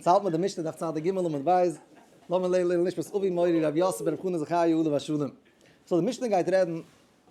יעצט האלט מען די משנה דף צדיק ג' עמוד ב', לאמיר לערנען לעילוי נשמת אבי מורי רבי יוסף ברב חנא זכריה עליו השלום. so די משנה גייט רעדן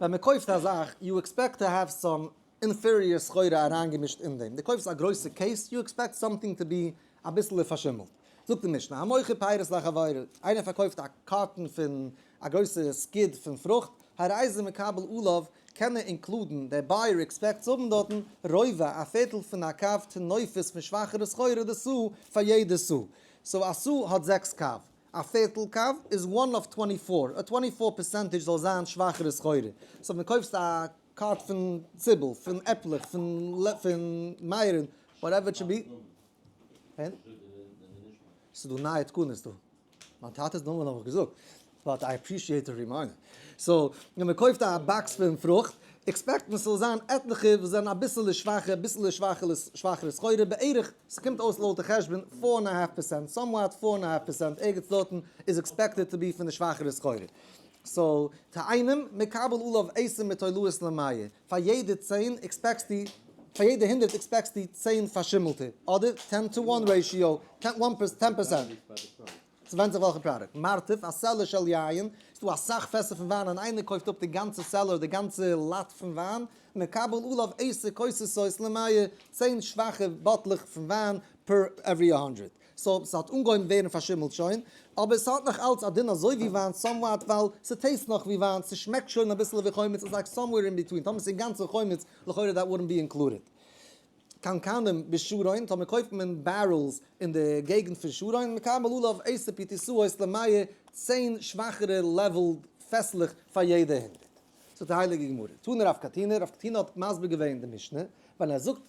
ווען מען קויפט א זאך you expect to have some inferior סחורה אריינגעמישט אין דעם, דו קויפסט א גרויסע case you expect something to be אביסעלע פארשימלט. זאגט די משנה המוכר פירות לחבירו, איינער פארקויפט א carton פון א גרויסע סקיד פון פרוכט, הרי זה מקבל עליו, קען ער include ן, דער buyer expect צו האבן דארטן, רובע, א פערטל פון א קב טינופת פון שוואכערע סחורה לסאה פאר יעדע סאה. so א סאה האט זעקס קב. א פערטל קב איז one of 24, א 24 percentage זאל זיין שוואכערע סחורה. so ווען קויפסט א cart פון ציבל, פון עפלעך, פון מייערן, whatever it should be. ס'איז דא נייע תקנות דא. מיין טאטע'ס נאמען האב איך געזאגט, but I appreciate the reminder. so, ווען מען קויפט א box פון פרוכט, expect מען ס'זאל זיין עטליכע וואס זענען אביסעלע שוואכער, אביסעלע שוואכערע סחורה, בערך, ס'קומט אויס לויט די חשבון, four and a half percent, somewhat four and a half percent, ערגעץ דארטן איז expected to be פון די שוואכערע סחורה. so, תאנים, מקבל עליו עשר מתולעות למאה, פאר יעדע 10 expect סטו, פאר יעדע 100 expect סטו 10 פארשימלטע, אדער 10 to 1 ratio, 10%. ס'ווענדט זיך וועלכע product. מרתף, א cellar של יין, ס'דא אסאך פעסער פון וויין און איינער קויפט אפ די גאנצע cellar, די גאנצע lot פון וויין, מקבל עליו עשר כוסות למאה, 10 שוואכע באטלעך פון וויין per every 100. so ס'האט אנגעהויבן ווערן פארשימלט שוין, אבער ס'האט נאך אלץ א דין אזוי ווי וויין somewhat, ווייל ס' taste נאך ווי וויין, ס'שמעקט שוין אביסל ווי חומץ, it's like somewhere in between, טאמער ס'איז אינגאנצן חומץ, לכאורה that wouldn't be included. קנקנים בשרון, טאמער קויפט מען barrels אין די געגנט פון שרון, מקבל עליו עשר פיטיסאות למאה, 10 שוואכערע level פעסלעך פאר יעדע 100. זאגט די הייליגע גמרא, תנא רב קטינא, רב קטינא האט מסביר געווען די משנה, ווען ער זאגט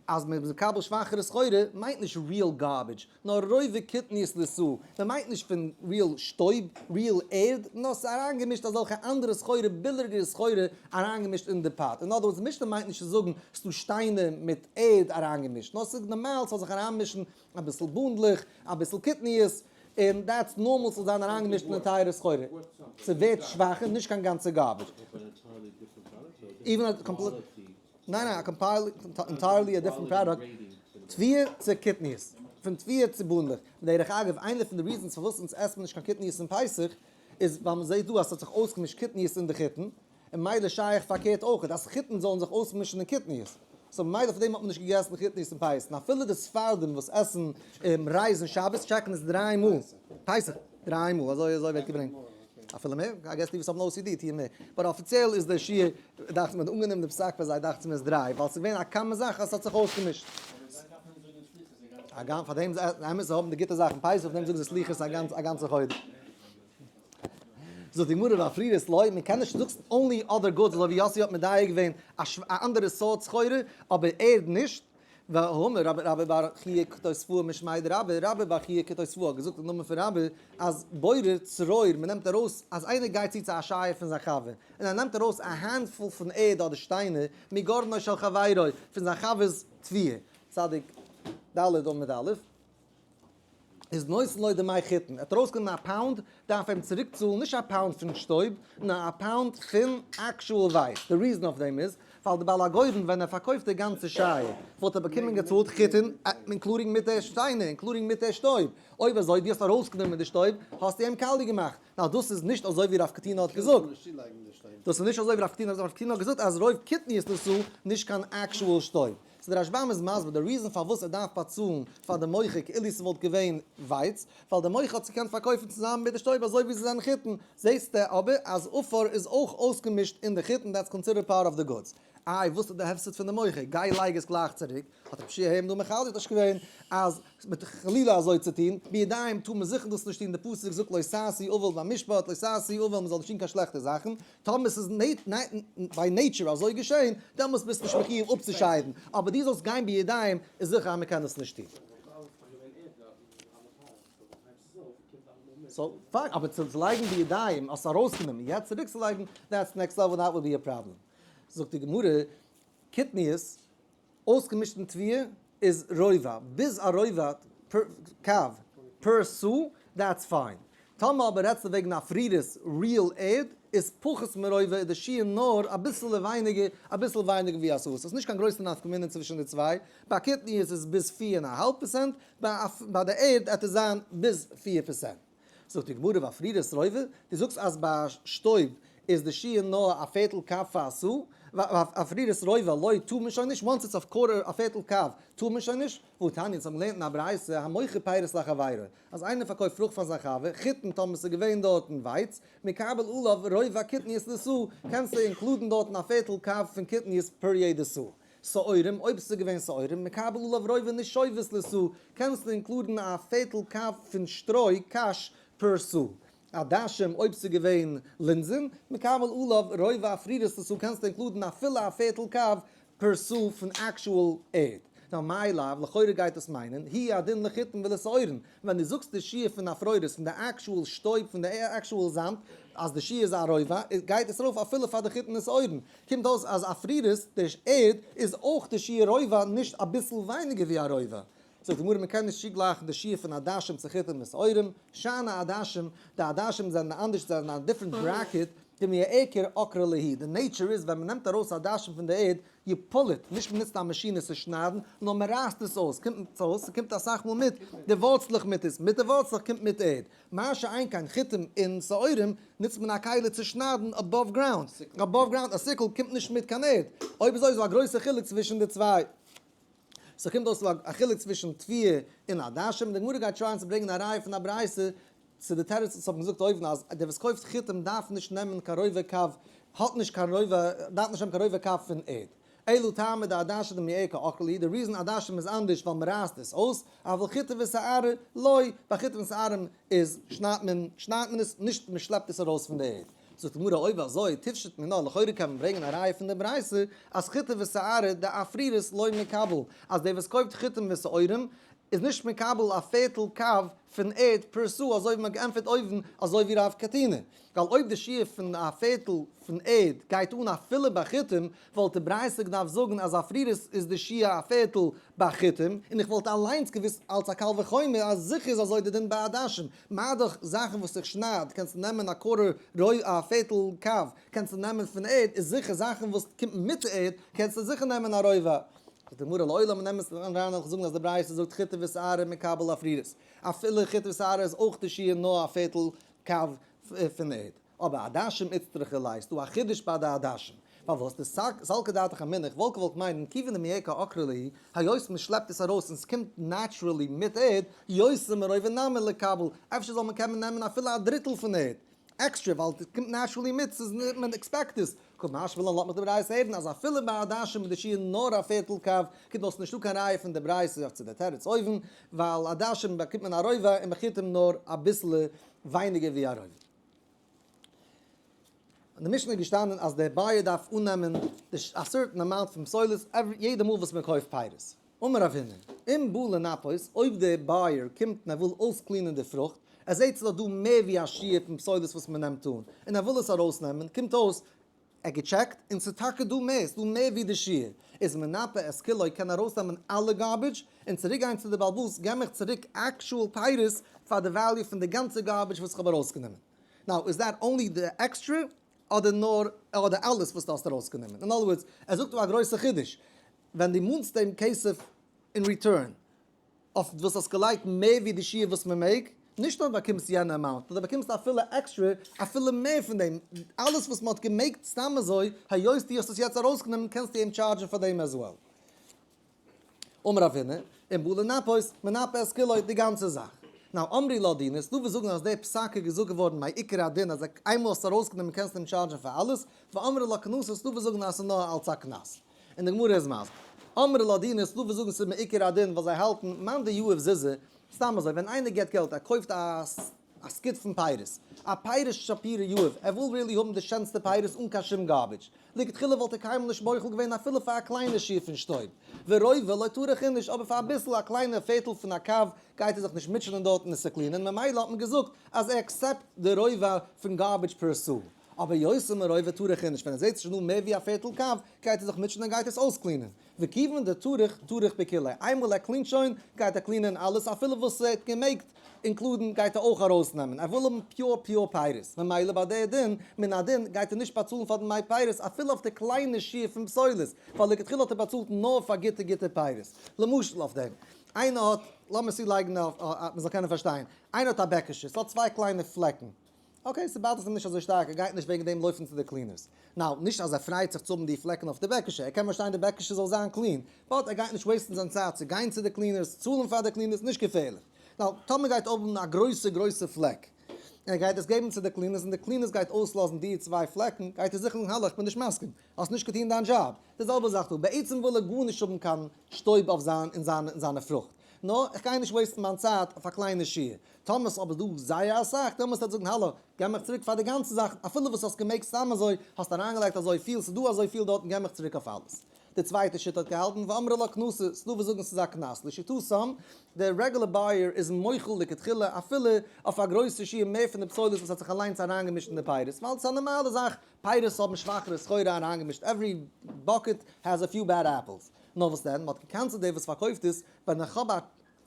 אז מען איז מקבל שוואכערע סחורה, מיינט נישט real garbage, נאר רובע קטניות לסאה, מען מיינט נישט פון real שטויב, real ערד, נאר ס'איז אריינגעמישט אזעלכע אנדערע סחורה, ביליגערע סחורה אריינגעמישט אין די pot. אין other words, די משנה מיינט נישט צו זאגן ס'דא שטיינער מיט ערד אריינגעמישט, נאר ס'איז נארמאל ס'זאל זיך אריינמישן אביסל בונדלעך, אביסל קטניות, און that's normal ס'זאל זיין אריינגעמישט אין די טייערע סחורה. ס'ווערט שוואכער, נישט קיין גאנצע garbage. ניין ניין, א entirely א different product, תבואה צו קטניות, פון תבואה צו בונדלעך. דרך אגב, איינע פון די reasons פארוואס אונז עסט מען נישט קיין קטניות אין פסח, איז ווייל מ'זעט דא אז ס'האט זיך אויסגעמישט קטניות אין די חיטן, און מילא שייך פארקערט אויך, אז חיטן זאלן זיך אויסמישן אין קטניות. so מילא פאר דעם האט מען נישט געגעסן קטניות אין פסח. און אפילו די ספרדים וואס עסן רייז אין שבת check ן עס דריי מאל. פסח, דריי מאל, אזוי אזוי ווערט געברענגט. אפילו מער, I guess די וואס האבן OCD טוען מער. but אפיציעל איז דער שיעור, דאכט זיך מיר, אנגענומען די פסק פאר זיי דאכט זיך מיר איז דריי, ווייל ס'איז געווען א common זאך אז ס'האט זיך אויסגעמישט. הגם פאר דעם, אמת זיי האבן די גוטע זאכן פסח, פאר דעם זאגן זיי סליחות א גאנצע חודש. זאגט די גמרא ואפרירות לא, מען קען נישט, זאגסט only other goods, אזוי ווי יאסי האט מדייק געווען א אנדערע סארט סחורה, אבער ערד נישט, והאמר רבה רבה בר חייא כתוספאה משמיה דרבה, רבה בר חייא כתוספאה האט געזאגט אין נאמען פון רבה, אז בורר צרור, מען נעמט ארויס, אז איינער גייט צו צו א שייער פון זיין חבר, און ער נעמט ארויס א handful פון ערד אדער שטיינער, מגרנו של חברו, פון זיין חבר'ס תבואה, צדיק ד' עמוד א'. איז נותן לו דמי חיטין, ער האט ארויסגענומען א pound, דארף ער אים צוריקצאלן נישט א pound פון שטויב, נאר א pound פון actual ווייץ, די reason אויף דעם איז, ווייל די בעל הגורן ווען ער פארקויפט די גאנצע שייער, וואלט ער באקומען געצאלט חיטין, including מיט די שטיינער, including מיט די שטויב, אויב אזוי דו האסט ארויסגענומען די שטויב, האסטו אים קאליע געמאכט, נאר דאס איז נישט אזוי ווי רב קטינא האט געזאגט. דאס איז נישט אזוי ווי רב קטינא האט געזאגט, רב קטינא האט געזאגט אז רוב קטניות לסאה, נישט קיין actual שטויב. so דער רשב"ם איז מסביר די reason פארוואס ער דארף באצאלן פאר די מוכר כאילו ס'וואלט געווען ווייץ, ווייל די מוכר האט עס געקענט פארקויפן צוזאמען מיט די שטויב אזוי ווי זיי זענען חיטן, זעסטו אבער אז עפר איז אויך אויסגעמישט אין די חיטן that's considered part of the goods. איי וואס איז די הפסד פון די מוכר? גיי לייג עס גלייך צוריק, האט רב שיע הערן דא מחדש געווען אז מיט חלילה אזוי צו טון, בידיים טאר מען זיכער דאס נישט טון, די פסוק זאגט לא תעשו עול במשפט, לא תעשו עול מען זאל נישט טון קיין שלעכטע זאכן, טאמער ס'איז by nature אזוי געשען, דעמאלטס ביסטו נישט מחיוב אפצושיידן, אבער דו זאלסט גיין בידיים איז זיכער אז מ'קען עס נישט טון. so fine, אבער צו לייגן בידיים, האסט ארויסגענומען, יעצט צוריקצולייגן, that's next level, that would be a problem. זאגט די גמרא, קטניות, אויסגעמישט אין תבואה איז רובע, ביז א רובע קב per סאה, that's fine. טאמער אבער רעדסטו וועגן אפרירות, real ערד, איז פחות מרובע איז די שיעור נאר אביסעלע ווייניגער, אביסל ווייניגער ווי א סאה. ס'איז נישט קיין גרויסע נפקא מינה צווישן די צוויי, ביי קטניות איז עס ביז 4.5%, ביי די ערד עט עס זיין ביז 4%. זאגט די גמרא ואפרורת רובע, דו זאגסט אז ביי שטויב איז די שיעור נאר א פערטל קב פאר א סאה, ואפרורת רובע לא טאר מען שוין נישט, once it's אויף quarter א פערטל קב טאר מען שוין נישט, והתניא אונז האבן געלערנט אין א ברייתא המוכר פירות לחבירו, אז איינער פארקויפט פרוכט פאר זיין חבר, חיטין טאמער ס'איז געווען דארטן ווייץ, מקבל עליו רובע קטניות לסאה, קענסטו include ן דארטן א פערטל קב פון קטניות per יעדע סאה. שעורים, אויב ס'איז געווען שעורים, מקבל עליו רובע נשובות לסאה, קענסטו include ן א פערטל קב פון שטרוי, קש, per סאה. עדשים, אויב ס'איז געווען לינזן, מקבל עליו רובע אפרורת לסאה, קענסטו include ן אפילו א פערטל קב per סאה פון actual ערד. Now מאי לאו, לכאורה גייט דאס מיינען, הוא הדין לחיטין ולשעורין, ווען דו זאגסט די שיעור פון אפרורת, פון די actual שטויב, פון די actual זאמד, אז די שיעור איז א רובע, גייט עס ארויף אפילו פאר די חיטין און שעורים. קומט אויס אז אפרורת, די ערד, איז אויך די שיעור רובע, נישט אביסל ווייניגער ווי א רובע. זאגט די גמרא מען קען נישט צוגלייכן די שיעור פון עדשים צו חיטים און שעורים, שאני עדשים, די עדשים זענען אנדערש, זיי זענען א different bracket, דמעיקרא עקרא להו, די nature איז ווען מען נעמט ארויס עדשים פון די ערד, you pull it, נישט מען נוצט א מאשין עס צו שניידן, נאר מען רייסט עס אויס, קומט אויס, ס'קומט אסאך מאל מיט די ווארצלעך מיט עס, מיט די ווארצלעך קומט מיט ערד, מה שאין כן חיטים און שעורים נוצט מען א כלי צו שניידן above ground, above ground א sickle קומט נישט מיט קיין ערד, אויב אזוי איז דא א גרויסע חילוק צווישן די צוויי. ס'קומט אויס א חילוק צווישן תבואה און עדשים, די גמרא גייט try ען צו ברענגען א ראיה פון א ברייתא צו די תירוץ וואס האבן געזאגט אויבן אז דער וואס קויפט חיטים דארף נישט נעמען קיין רובע קב, האט נישט קיין רובע, דארף נישט נעמען קיין רובע קב פון ערד. אלא טעמא דעדשים דמעיקרא עקרא להו, די reason עדשים איז אנדערש ווייל מ'רייסט עס אויס, אבל חיטה ושעורה לא, ביי חיטה און שעורים איז שניידט מען שניידט מען עס, נישט מ'שלעפט עס ארויס פון די ערד. זאגט די גמרא אויב אזוי תפשוט מינה לכאורה קען מען ברענגען א ראיה פון די ברייתא אז חיטה ושעורה דאפרורת לא מקבל אז דער וואס קויפט חיטים ושעורים איז נישט מקבל א פערטל קב פון ערד per סאה אזוי ווי מען האט געענטפערט אויבן אזוי ווי רב קטינא ווייל אויב די שיעור פון א פערטל פון ערד גייט אן אפילו ביי חיטים וואלט די ברייתא געדארפט זאגן אז אפרורת איז די שיעור א פערטל ביי חיטים און איך וואלט אליינס געוואוסט אלס א קל וחומר אז זיכער איז אזוי די דין ביי עדשים מה דאך זאכן וואס איך שנייד קענסטו נעמען א quarter רוי א פערטל קב קענסטו נעמען פון ערד איז זיכער זאכן וואס קומט מיט ערד קענסטו זיכער נעמען א רובע. זאגט די גמרא לעולם נעם עס אריין וועל איך זאגן אז די ברייתא זאגט חיטה ושעורה מקבל אפרורת אפילו חיטה ושעורה איז אויך די שיעור נאר א פערטל קב פון ערד אבער עדשים איצטריכא ליה ס'דא א חידוש ביי די עדשים פארוואס דסלקא דעתך אמינא איך וואלט געוואלט מיינען כיוון דמעיקרא עקרא להו היות מען שלעפט עס ארויס און ס'קומט naturally מיט ערד, יותר מרובע נמי ליקבל, אפשר זאל מען קענען נעמען אפילו א דריטל פון ערד, עקסטרע, ווייל עס קומט naturally מיט, ס'איז מען expect עס, קא משמע לן לאזט מיך די ברייתא הערן אז אפילו ביי עדשים איז די שיעור נאר א פערטל קב, קומט אויס נישטא קיין ראיה פון די ברייתא אויף צו די תירוץ אויבן, ווייל עדשים באקומט מען א רובע און ביי חיטים נאר אביסלע ווייניגער ווי א רובע. אין די משנה איז געשטאנען אז דער buyer דארף אננעמען די א certain amount פון פסולת every יעדע מאל וואס מען קויפט פירות. אמר רב הונא, אם בא לנפות, אויב דער buyer קומט און ער וויל אויס clean ען די פרוכט, ער זעט ס'איז דאך דא מער ווי א שיעור פון פסולת וואס מען נעמט אן, און ער וויל עס ארויסנעמען, קומט אויס ער געטשעקט און ס'איז טאקע דא מער, ס'איז דא מער ווי די שיעור, איז מנפה את כולו קען ארויסנעמען אלע garbage און צוריק גיין צו די בעל הבית געב מיך צוריק actual פירות פאר די value פון די גאנצע garbage וואס איך האב ארויסגענומען. Now איז that only די עקסטרע אדער נאר אדער אלעס וואס דו האסט ארויסגענומען? In other words, ער זאגט דא א גרויסע חידוש, ווען דו מאנסט אים כסף אין return אויף וואס האסט געלייגט מער ווי די שיעור וואס מען מעג, נישט נאר באקומסט יענע amount, נאר דו באקומסט אפילו עקסטרע, אפילו מער פון דעם, אלעס וואס מען האט געמעגט סתם אזוי, היות דו האסט עס יעצט ארויסגענומען קענסטו אים charge ן פאר דעם as well. אמר רב הונא, אם בא לנפות, מנפה את כולו, די גאנצע זאך. Now אמרי לה דינא, ס'דא וואס זאגן אז די פסק איז געזאגט געווארן מעיקר הדין אז איינמאל האסט ארויסגענומען קענסטו אים charge ן פאר אלעס, ואמרי לה קנסא, ס'דא וואס זאגן אז ס'איז נאר אלץ א קנס. און די גמרא איז מסביר. אמרי לה דינא, ס'דא וואס זאגן ס'איז מעיקר הדין ווייל זיי האלטן מאן דיהיב זוזי, סתם אזוי ווען איינער געבט געלט ער קויפט א א סקיט פון פירות, אפירות שפירא יהיב, ער וויל really האבן די שענסטע פירות אן קיין שום garbage, לכתחילה וואלט ער קיינמאל נישט מוחל געווען אפילו פאר א קליינע שיעור פון שטויב, ורובע לא טרח איניש, אבער פאר אביסל א קליינע פערטל פון א קב גייט ער זיך נישט מוטשענען דארטן עס צו clean ען, ממילא האט מען געזאגט אז ער accept די רובע פון garbage per סאה. אבער יותר מרובע טרח איניש, ווען ער זעט ס'איז שוין דא מער ווי א פערטל קב, גייט ער זיך מוטשען און גייט עס אויס clean ען. וכיוון דטריח טריח בכוליה, איינמאל ער clean ט שוין, גייט ער clean ען אלעס, אפילו וואס ער האט געמעגט include ן גייט ער אויך ארויסנעמען, ער וויל האבן pure pure פירות, ממילא ביי די דין, מן הדין, גייט ער נישט באצאלן פאר די מי פירות אפילו אויף די קליינע שיעור פון פסולת, ווייל לכתחילה האט ער באצאלט נאר פאר גוטע גוטע פירות. למשל אויף דעם, איינער האט, לאמיר צולייגן אויף מען זאל קענען פארשטיין, איינער האט א בעקעשע, ס'האט צוויי קליינע פלעקן, okay, ס' bother ט אים נישט אזוי שטארק, ער גייט נישט וועגן דעם לויפן צו די cleaners. Now, נישט אז ער פרייט זיך צו האבן די פלעקן אויף די בעקעשע, ער קען באשטיין די בעקעשע זאל זיין clean, but ער גייט נישט waste ן זיין צייט צו גיין צו די cleaners, צאלן פאר די cleaners, נישט געפערליך. Now, טאמער גייט האבן א גרויסע גרויסע פלעק, און ער גייט עס געבן צו די cleaners און די cleaners גייט אויסלאזן די צוויי פלעקן, גייט ער זיכער זאגן האלא איך בין נישט מסכים, האסט נישט געטון דיין דזשאב. די זעלבע זאך דא, בעצם וויל ער גארנישט האבן קיין שטויב אויף זיין אין זיינע אין זיינע פרוכט, נאר איך גיי נישט waste ן מיין צייט אויף א קליינע שיעור. טאמער ס'איז אבער דא זייער אסאך, דעמאלטס וועט ער זאגן האלא, געב מיך צוריק פאר די גאנצע זאך, אפילו וואס האסט געמעגט סתם אזוי, האסט אריינגעלייגט אזוי פיל, ס'איז דא אזוי פיל דארטן, געב מיך צוריק אויף אלעס. די צווייטע שיטה האט געהאלטן, ואמרי לה קנסא, ס'דא וואס זאגן ס'איז א קנס, לשיטתם, דער רעגולער buyer איז מוחל לכתחילה אפילו אויף א גרויסע שיעור מער פון די פסולת וואס האט זיך אליינס אריינגעמישט אין די פירות, ווייל ס'איז א נארמאלע זאך, פירות האבן שוואכערע סחורה אריינגעמישט, every bucket has a few bad apples. נאר וואס דען, מ'האט גע'קנס'ט דער וואס פארקויפט עס, ווען איך האב א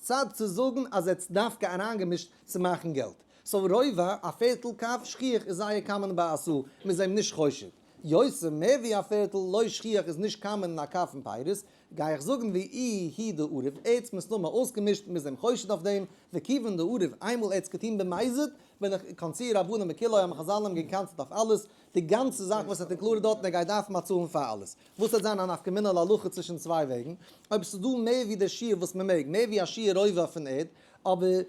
צד צו זאגן אז ער האט דווקא אריינגעמישט צו מאכן געלט. So רובע, א פערטל קב שכיח איז זייער common ביי א סאה, מ'איז אים נישט חושד. יותר מער ווי א פערטל לא שכיח איז נישט common אין א קב פון פירות, גיי איך זאגן ואיהו הוא דערב ער האט מסתמא אויסגעמישט מ'איז אים חושד אויף דעם, וכיוון דערב איינמאל ער האט עס געטון במזיד, בין איך קנסוהו רבנן בכוליה האבן חזל אים גע'קנס'ט אויף אלעס, די גאנצע זאך וואס ער האט included דארטן ער גייט דארפן באצאלן פאר אלעס. וואס וועט זיין א נפקא מינה להלכה צווישן צוויי וועגן, אויב ס'איז דא מער ווי די שיעור וואס מ'מעג, מער ווי א שיעור רובע פון ערד, אבער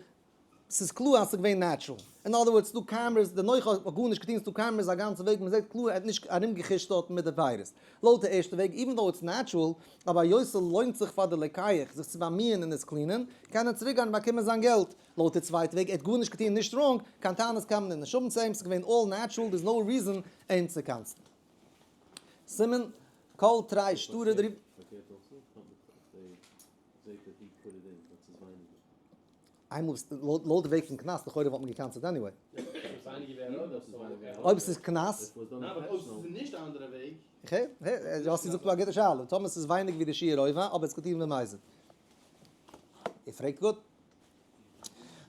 ס'איז קלאר אז ס'איז געווען natural. אין other words, ס'איז דא cameras, די נוחא האט גארנישט געטון, ס'איז דא cameras א גאנצע וועג, מ'זעט קלאר ער האט נישט ארומגעחושט דארטן מיט די פירות. לויט די ערשטע וועג, even though it's natural, אבער היות ס'לוינט זיך פאר די לוקח זיך צו באמיען און עס clean ען, קען ער צוריקגיין און באקומען זיין געלט. לויט די צווייטע וועג, ער האט גארנישט געטון נישט wrong, קיין טענות קען מען נישט האבן צו אים, ס'איז געווען all natural, there's no reason אים צו קנס'ן. סימן, כל תרי שטרי דריב. פארקערט אויך so? זעהט ער he put it in but ס'איז ווייניגער. איינמאל לויט די וועג פון קנס לכאורה וואלט מען געקנס'ט anyway. אויב ס'איז קנס. יאסי זאגט דא א גוטע שאלה, טאמער ס'איז ווייניג ווי די שיעור רובע אבער עס געטון במזיד. איר פרעגט גוט.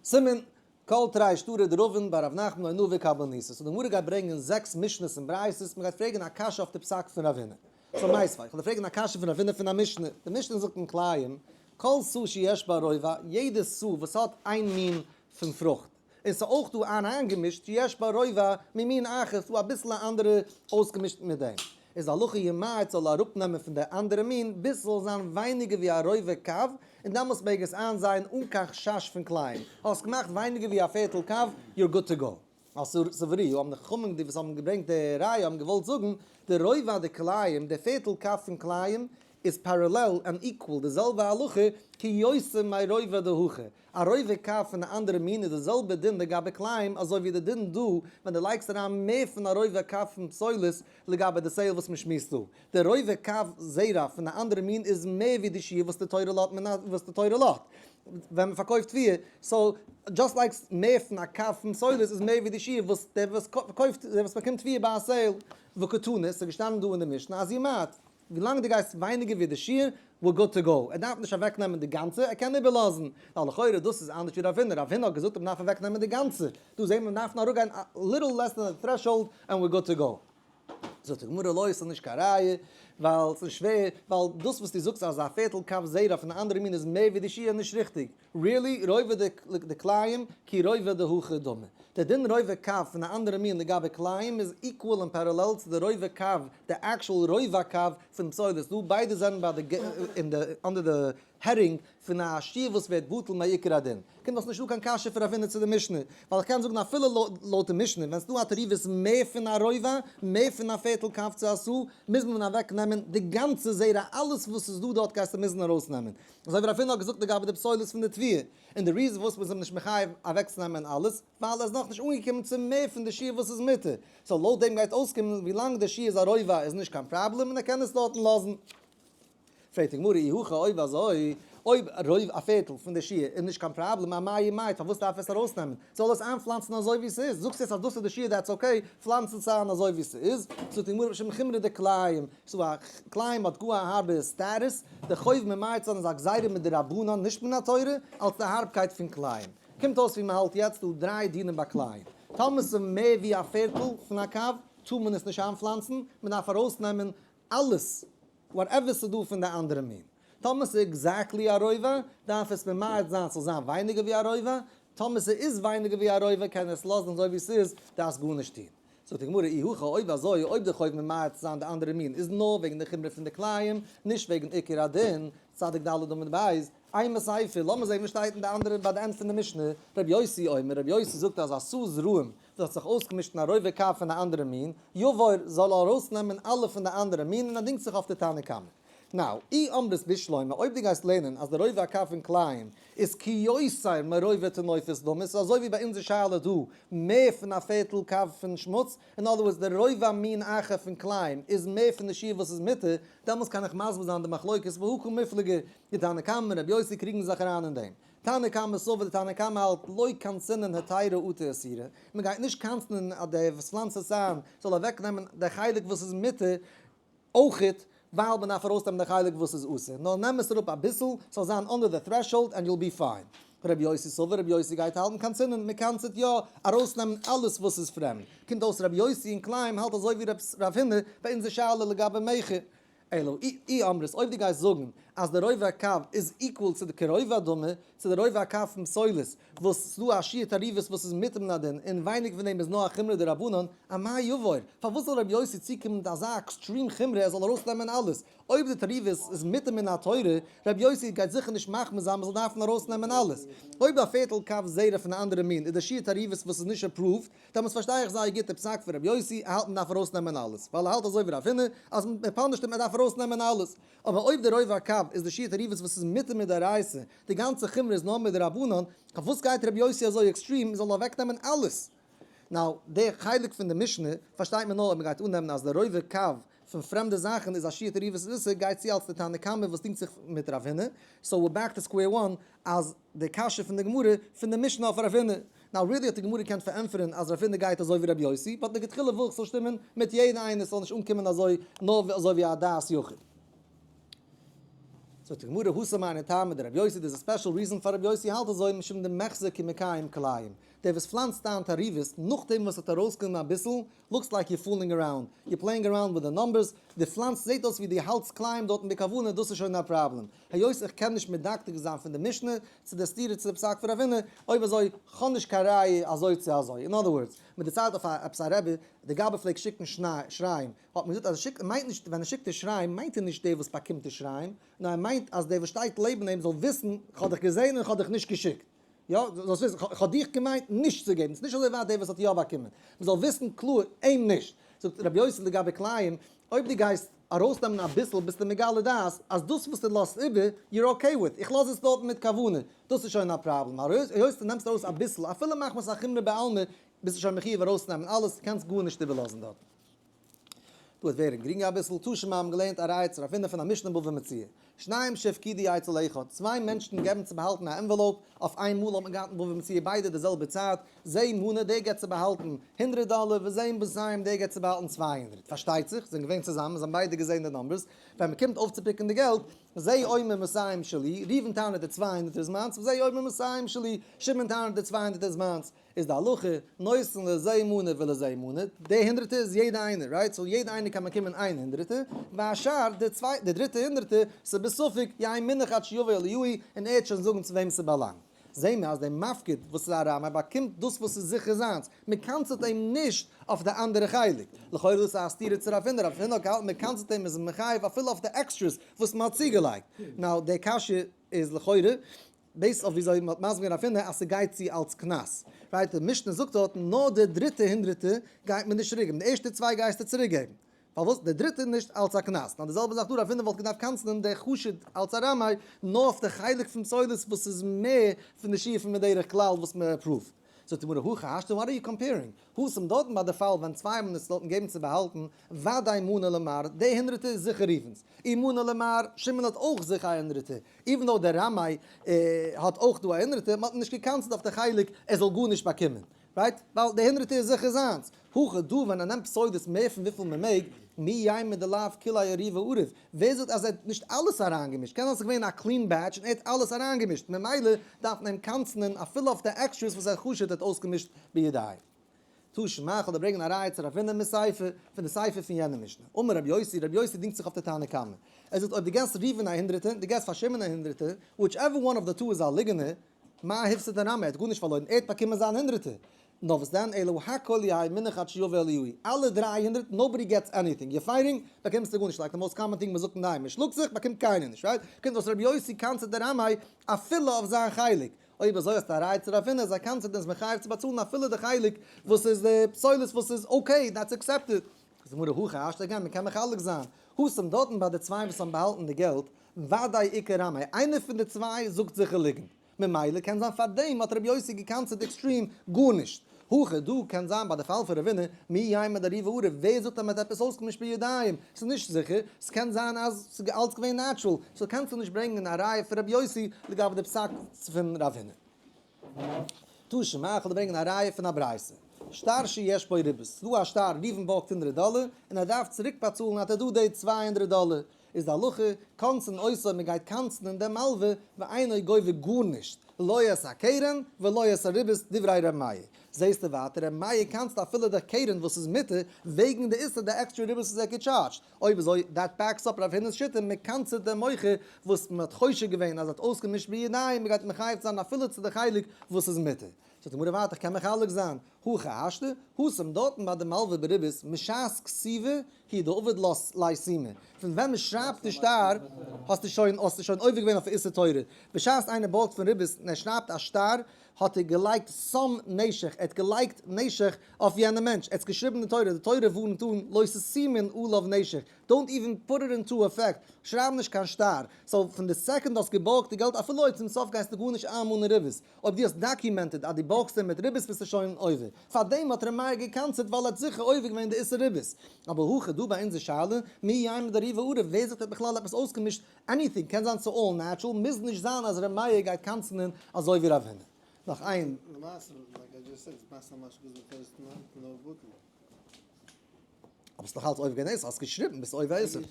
סימן, כל תרי שטרי דרבין בר רב נחמן לא נהוג קבלניתא. So די גמרא גייט ברענגען זעקס משניות און ברייתות, מ'גייט פרעגן א קשיא אויף די פסק פון רב הונא. So מיתיבי, איך וועל דיר פרעגן א קשיא פון רב הונא פון א משנה. די משנה זאגט אין כלאים, כל סאה שיש בה רובע, יעדע סאה וואס האט איין מין פון פרוכט, און ס'איז אויך דא אריינגעמישט שיש בה רובע ממין אחר, ס'דא אביסל א אנדערע אויסגעמישט מיט דעם, איז הלכה ימעט זאל ער אראפנעמען פון די אנדערע מין ביז ס'זאל זיין ווייניגער ווי א רובע קב, און דעמאלטס מעג עס איינזייען אן קיין חשש פון כלאים. האסט געמאכט ווייניגער ווי א פערטל קב, you're good to go. סברוה האבן די חכמים די וואס האבן געברענגט די ראיה האבן געוואלט זאגן, די רובע דכלאים, די פערטל קב פון כלאים, איז parallel and equal די זעלבע הלכה כיותר מרובע דהכא, א רובע קב פון די אנדערע מין איז די זעלבע דין לגבי כלאים אזוי ווי די דין דא ווען די לייגסט אריין מער פון א רובע קב פון פסולת לגבי די sale וואס מען שמועסט דא. די רובע קב זרע פון די אנדערע מין איז מער ווי די שיעור וואס די תורה לאזט מען וואס די תורה לאזט ווען מען פארקויפט תבואה, so just like מער פון א קב פון פסולת איז מער ווי די שיעור וואס דער וואס קויפט דער וואס באקומט תבואה ביי א sale. וקתני, ס'איז געשטאנען דא אין די משנה אז ימעט ווילאנג דו גייסט ווייניגער ווי די שיעור, we're good to go. ער דארף נישט אוועקנעמען די גאנצע, ער קען איבערלאזן. ווייל לכאורה דאס איז אנדערש ווי רב הונא, רב הונא האט געזאגט אז מ'דארף אוועקנעמען די גאנצע. דא זעהן מיר מ'דארף נאר אראפגיין א little less than the threshold and we're good to go. זאגט די גמרא לא, ס'איז נישט קיין ראיה, ווייל ס'איז שווער, ווייל דאס וואס דו זאגסט אז א פערטל קב זרע פון די אנדערע מין איז מער ווי די שיעור איז נישט ריכטיג. Really? רובע דכלאים כי רובע דהכא דמי. די דין רובע קב פון די אנדערע מין לגבי כלאים איז equal און parallel צו די רובע קב, די actual רובע קב פון פסולת. דא ביידע זענען ביי די אין די under די heading פון א שיעור וואס ווערט בטל מעיקר הדין. קומט דאך נישט דא קיין קשיא פון רב הונא צו די משנה. ווייל איך קען זאגן אפילו לויט די משנה ווען ס'דא א תערובת מער פון א רובע, מער פון א פערטל קב צו א סאה, מוז מען אוועק נעמען די גאנצע זרע אלעס וואס איז דא דארט גייסטו מוזן ארויס נעמען. אזוי ווי רב הונא האט געזאגט לגבי די פסולת פון די תבואה, און די reason פארוואס מ'איז אים נישט מחייב אוועקצונעמען אלעס, ווייל ער איז נאכנישט אנגעקומען צו מער פון די שיעור וואס איז מותר, so לויט דעם גייט אויסקומען ווילאנג די שיעור איז א רובע איז נישט קיין פראבלעם און ער קען עס דארטן לאזן. פרעגט די גמרא אי הכי אויב אזוי, אויב רובע, א פערטל פון די שיעור איז נישט קיין פראבלעם, אמאי ימעט, פארוואס דארף עס ארויסנעמען? זאל עס איינפלאנצן אזוי ווי ס'איז. זאגסט יעצט אז דאס איז די שיעור, that's okay, פלאנץ עס איין אזוי ווי ס'איז. זאגט די גמרא משום חומרא דכלאים, so א כלאים האט גאר א הארבע status, די חוב ממעט זיין איז א גזירה מדרבנן נישט מן התורה, אלס די הארבקייט פון כלאים. קומט אויס ווי מ'האלט יעצט דא דריי דינים ביי כלאים. טאמער ס'איז מער ווי א פערטל פון א קב, טאר מען עס נישט איינפלאנצן, מ'דארף ארויסנעמען אלעס whatever ס'איז דא פון די אנדערע מין. טאמער ס'איז exactly א רובע, דארף עס ממעט זיין ס'זאל זיין ווייניגער ווי א רובע, טאמער ס'איז ווייניגער ווי א רובע קען ער עס לאזן אזוי ווי ס'איז, דארפסט גארנישט טון. זאגט די גמרא, אי הכי אויב אזוי, אויב די חוב ממעט זיין די אנדערע מין איז נאר וועגן די חומרא פון די כלאים, נישט וועגן עיקר הדין, צדיק ד' עמוד ב', אימא סיפא, לאמיר זעהן וואס שטייט אין די אנדערע ביי די end פון די משנה, רבי יוסי אומר, רבי יוסי זאגט אז עשאה זרעים וואס האט זיך אויסגעמישט אין א רובע קב פון א אנדערע מין, יבור, זאל ארויסנעמען אלע פון די אנדערע מין און ער דינגט זיך אויף די תנא קמא. now, אי אמרת בשלמא, אויב דו גייסט לערנען אז די רובע הקב פון כלאים איז כיותר מרובע טינופת דמי, ס'איז אזוי ווי ביי אונזער שאלה דא, מער פון א פערטל קב פון שמוץ, in other words די רובע מין אחר פון כלאים איז מער פון די שיעור וואס איז מותר, דעמאלס קען איך מסביר זיין די מחלוקת והא קא מיפלגי, די תנא קמא און רבי יוסי קריגן זיך אריין אין דעם. תנא קמא סבר, די תנא קמא האלט לא קנסינן היתירא אטו איסורא, מען גייט נישט קנס'נען אז דער וואס פלאנצט עס איין זאל אוועק נעמען די חלק וואס איז מותר אויכעט, ווייל מען דארף ארויס נעמען די חלק וואס איז אסור, נאר נעם עס אראפ אביסל ס'זאל זיין under the threshold and you'll be fine. רבי יוסי סבר, רבי יוסי גייט האלטן קנסינן, מען קנס'ט יא ארויס נעמען אלעס וואס איז פרעמד. קומט אויס רבי יוסי אין כלאים האלט אזוי ווי רב הונא ביי אונזער שאלה לגבי מכר. אלא אי אמרת, אויב דו גייסט זאגן אז די רובע הקב איז equal צו די כרובע דמי, צו די רובע הקב פון פסולת, וואס ס'דא א שיעור תערובות וואס איז מותר מן הדין, און ווייניג פון דעם איז נאר א חומרא דרבנן, אמאי יבור, פארוואס זאל רבי יוסי צוקומען מיט אזא extreme חומרא ער זאל ארויסנעמען אלעס? אויב די תערובות איז מותר מן התורה, רבי יוסי גייט זיכער נישט מחמיר זיין מ'זאל דארפן ארויסנעמען אלעס. אויב א פערטל קב זרע פון א אנדערע מין איז די שיעור תערובות וואס איז נישט approved, דעמאלטס פארשטיי איך זייער גוט די פסק פון רבי יוסי, ער האלט מען דארף ארויסנעמען אלעס, ווייל ער האלט אזוי ווי רב הונא, אז מען punish ט אים ער דארף ארויסנעמען אלעס, אבער אויב די רובע הקב איז די שיעור תערובות וואס איז מותר מדאורייתא, די גאנצע חומרא איז נאר מדרבנן, פארוואס גייט רבי יוסי אזוי extreme מען זאל אוועקנעמען אלעס? now, די חלק פון די משנה פארשטייט מען נאר אויב מען גייט אננעמען אז די רובע הקב פון פרעמדע זאכן איז א שיעור תערובות איסור גייט צו אלס די תנא קמא וואס דינגט זיך מיט רב הונא, so we're back to square one אז די קשיא פון די גמרא פון די משנה אויף רב הונא. now really האט די גמרא געקענט פארענטפערן אז רב הונא גייט אזוי ווי רבי יוסי, but לכתחילה וויל איך ס'זאל שטימען מיט יעדן איינער ס'זאל נישט אנקומען אזוי נאר אזוי ווי א דעת יחיד. זאגט די גמרא התם היינו טעמא דרבי יוסי, there's a special reason פאר רבי יוסי האלט אזוי משום דמיחזי כמקיים כלאים, דער וואס פלאנצט איין תערובות נאכדעם וואס האט ארויסגענומען אביסל, looks like you're fooling around, you're playing around with the numbers, די פלאנצט זעט אויס ווי די האלטסט כלאים דארטן בכוונה, דאס איז שוין א פראבלעם. היות איך קען נישט מדקדק זיין פון די משנה צו די סתירה צו די פסק פון רב הונא, אויב אזוי כ'האב נישט קיין ראיה אזוי צו אזוי. in other words, מען דערציילט אויף א עפעס א רבי, די גבאי פלעגט שיקן שיריים, האט מען געזאגט אז ער שיקט מיינט נישט ווען ער שיקט די שיריים מיינט ער נישט דער וואס באקומט די שיריים, נאר ער מיינט אז דער וואס שטייט לעבן אים זאל וויסן כ'האב דיך געזען און כ'האב דיך נישט געשיקט. יא, זאלסט וויסן, כ'האב דיך געמיינט נישט צו געבן, ס'איז נישט אזוי ווייט דער וואס האט יא באקומען. מ'זאל וויסן קלאר, אים נישט. זאגט רבי יוסי לגבי כלאים, אויב דו גייסט ארויסנעמען אביסל ביסטו מגלה דעת אז דאס וואס דו לאזט איבער, you're okay with, איך לאז עס דארטן מיט כוונה, דאס איז שוין א פראבלעם. היות דו נעמסט ארויס אביסל, אפילו מחמת א חומרא בעלמא, ביסטו שוין מחיוב ארויסנעמען אלעס, קענסט גארנישט איבערלאזן דארטן. דא וועט ווערן גרינג אביסל, תא שמע האבן געלערנט א ראיה צו רב הונא פון א משנה בבא מציעא. שניים שהפקידו אצל אחד, צוויי מענטשן געבן צו באהאלטן א envelope, אויף איין מאל האט מען געהאט אין בבא מציעא ביידע די זעלבע צייט, זה מנה דער געבט צו באהאלטן הונדרעט דאלער וזה מאתים דער געבט צו באהאלטן 200, פארשטייט זיך, זיי זענען געווען צוזאמען, זיי האבן ביידע געזען די numbers, ווען מען קומט אויפצו pick ן די געלט, זה אומר מאתים שלי, ראובן טענה'ט די 200 איז מיינס, וזה אומר מאתים שלי, שמעון טענה'ט די 200 איז מיינס. איז די הלכה, נותן לזה מנה ולזה מנה, די הונדרעטע איז יעדע איינער, right? so יעדע איינער קען באקומען איין הונדרעטע, והשאר, די צוויי, די דריטע הונדרעטע, ס'בספק, יהא מונח עד שיבוא אליהו, און ער וועט שוין זאגן צו וועם ס'באלאנגט. זעהן מיר אז דער מפקיד וואס איז א רמאי באקומט דאס וואס איז זיכער זיינס, מ'קנס'ט אים נישט אויף די אנדערע חלק. לכאורה דאס איז א סתירה צו רב הונא, רב הונא האט געהאלטן מ'קנס'ט אים איז מחייב אפילו אויף די extras וואס מ'האט צוגעלייגט. now די קשיא איז לכאורה based אויף וויאזוי מ'האט מסביר געווען רב הונא אז ס'גייט צו אלס קנס. right, די משנה זאגט דארטן נאר די דריטע הונדרעטע גייט מען נישט צוריקגעבן, די ערשטע צוויי גייסטו צוריקגעבן. פארוואס די דריטע נישט אלס א קנס? נאר די זעלבע זאך דא, רב הונא וואלט געדארפט קנס'נען די חשוד אלס א רמאי נאר אויף די חלק פון פסולת וואס איז מער פון די שיעור פון מדרך כלל וואס מען approved. זאגט די גמרא, הכי השתא, what are you comparing? התם דארטן ביי די פאל ווען צוויי האבן עס דארטן געבן צו באהאלטן, ודאי מנה למר, די הונדרעטע איז זיכער ראובן'ס, ומנה למר, שמעון האט אויך זיכער א הונדרעטע, even though דער רמאי האט אויך דא א הונדרעטע, מען האט אים נישט גע'קנס'ט אויף די חלק ער זאל גארנישט באקומען, right? ווייל די הונדרעטע איז זיכער זיינס. הכא דא ווען ער נעמט פסולת מער פון וויפיל מען מעג, מי יימר דלאו כוליה עירובי עריב, ווער זאגט אז ער האט נישט אלעס אריינגעמישט, קען זיין ס'איז געווען א clean batch און ער האט אלעס אריינגעמישט, ממילא דארף מען אים קנס'נען אפילו אויף די extras וואס ער חשוד האט אויסגעמישט בידיים. תא שמע, כ'וועל דיר ברענגען א ראיה צו רב הונא מסיפא, פון די סיפא פון יענע משנה. אמר רבי יוסי, רבי יוסי דינגט זיך אויף די תנא קמא. ער זאגט אויב דו געסט ראובן א הונדרעטער, דו געסט פאר שמעון א הונדרעטער, whichever one of the two איז א ליגענער, מה הפסיד הרמאי, ער האט גארנישט פארלוירן, ער האט באקומען זיין הונדרעטער. נאר וואס דען, אלא הכל יהא מונח עד שיבא אליהו, אלע 300, nobody gets anything, you're fighting, באקומסטו גארנישט, like the most common thing מ'זאגט אינדערהיים, מ'שלאגט זיך, באקומט קיינער נישט, right? קומט אויס רבי יוסי קנס'ט די רמאי אפילו אויף זיין חלק, אויב אזוי האסטו א ראיה צו רב הונא אז ער קנס'ט און איז מחייב צו באצאלן אפילו די חלק וואס איז די פסולת וואס איז okay, that's accepted. זאגט די גמרא הכי השתא again, מ'קען מחלק זיין, התם דארטן ביי די צוויי וואס האבן באהאלטן די געלט, ודאי איכא רמאי, איינער פון די צוויי זאגט זיכער ליגנט, ממילא קען זיין פארדעם האט רבי יוסי געקנס'ט extreme גארנישט. הכא דא קען זיין ביי די פאל פון רב הונא, מי יימר דעירובי עריב, ווער זאגט אז מען האט עפעס אויסגעמישט בידיים, ס'איז נישט זיכער, ס'קען זיין אז ס'איז אלץ געווען natural, so קענסטו נישט ברענגען א ראיה פון רבי יוסי לגבי די פסק פון רב הונא. תא שמע, כ'וועל דיר ברענגען א ראיה פון א ברייתא. שטר שיש בו ריבית, ס'איז דא א שטר, ראובן בארגט הונדרעט דאלער, און ער דארף צוריק באצאלן האט ער דא די 200 דאלער, איז די הלכה, קונסין אותו, מען גייט קנס'נען דעם מלווה, ואינו גובה גארנישט, לא את הקרן ולא את הריבית דברי ר' מאיר. זעסטו ווייטער ר' מאיר קנס'ט אפילו די קרן וואס איז מותר, וועגן די איסור די עקסטרע ריבית וואס ער האט געטשארדזשט. אויב אזוי that backs up רב הונא'ס שיטה, מען קנס'ט דעם מוכר וואס מען האט חושד געווען אז ער האט אויסגעמישט בידיים, מען גייט מחייב זיין אפילו צו די חלק וואס איז מותר. זאגט די גמרא ווייטער איך קען מחלק זיין, הכי השתא, התם דארטן ביי די מלווה בריבית משעת כתיבה הוא דעבד ליה סומא, פון ווען מען שרייבט די שטר האסטו שוין האסטו שוין עובר געווען אויף איסור תורה, בשעת איינער בארגט פון ריבית און ער שרייבט א שטר האט ער געלייגט סם נשך, ער האט געלייגט נשך אויף יענעם מענטש, ער האט געשריבן די תורה, די תורה ווארנט אן לא תשימון עליו נשך, don't even put it into effect, שרייב נישט קיין שטר, so פון די second האסט געבארגט די געלט אפילו אויב צום סוף גייסטו גארנישט איינמאנען ריבית, אויב דו האסט documented אז דו בארגסט אים מיט ריבית ביסטו שוין עובר. פארדעם האט ר' מאיר געקנס'ט ווייל ער האט זיכער עובר געווען די איסור ריבית. אבער הכא דא ביי אונזער שאלה, מי יימר דעירובי עריב, ווער זאגט ער האט בכלל עפעס אויסגעמישט anything, קען זיין ס'איז all natural, מוז נישט זיין אז ר' מאיר גייט קנס'נען אזוי ווי רב הונא. נאך איין. למעשה, like I just said, it's משא משא because the first month, no בטל. אבער ס'איז נאך אלץ עובר געווען איסור, האסט געשריבן ביסט עובר איסור.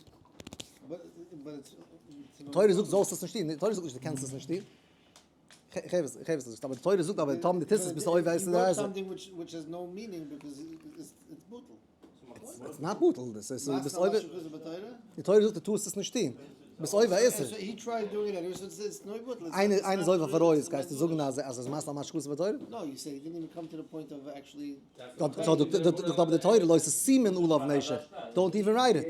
תורה זאגט זאלסט עס נישט טון, תורה זאגט נישט דו קענסט עס נישט טון. כ'הער וואס דו זאגסט, אבער די תורה זאגט אבער טאמער דו טוסט עס ביסטו עובר איסור דאורייתא. it's not בטל, דאס איז ביסט עובר, די תורה זאגט דו טארסט עס נישט טון, ביסט עובר איסור. איינער איז עובר אויף עריות, גייסטו זאגן אז עס איז מעשה ממש כתוב בתורה? זאגט אבער די תורה לא תשימון עליו נשך, don't even write it.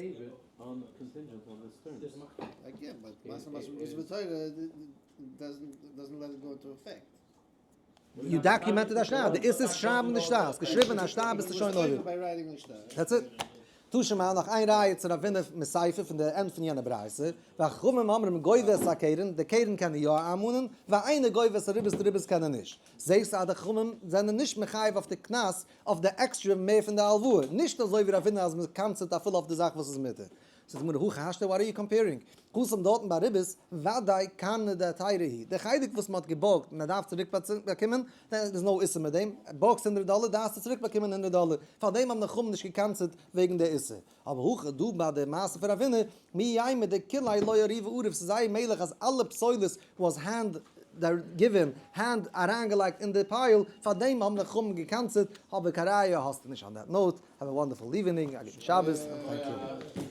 You documented א שטר, די איסור איז שרייבן די שטר, האסט געשריבן א שטר ביסטו שוין עובר. That's it. תא שמע, נאך איין ראיה צו רב הונא מסיפא פון די end פון יענע ברייתא, וחכמים אומרים גובה את הקרן, די קרן קען ער יא איינמאנען, ואינו גובה את הריבית, די ריבית קען ער נישט. זעהסט אז די חכמים זענען נישט מחייב אויף די קנס אויף די עקסטרע מער פון די הלוואה, נישט אזוי ווי רב הונא אז מען קנס'ט אפילו אויף די זאך וואס איז מותר. זאגט די גמרא הכי השתא what are you comparing? התם דארטן ביי ריבית, ודאי קרנא דהיתירא היא, די חלק וואס מען האט געבארגט און מען דארף צוריק באקומען, there is no איסור מיט דעם, בארגסט הונדרעט דאלער דארפסטו צוריק באקומען הונדרעט דאלער, פארדעם האבן די חכמים נישט געקנס'ט וועגן די איסור. אבער הכא דא ביי די מעשה פון רב הונא, מי יימר דכוליה לא עירובי עריב, ס'איז זייער מעגליך אז אלע פסולת was hand given, hand אריינגעלייגט אין די pile, פארדעם האבן די חכמים געקנס'ט, אבער קיין ראיה האסטו נישט. On that note, have a wonderful evening, א גוטן שבת, and thank you.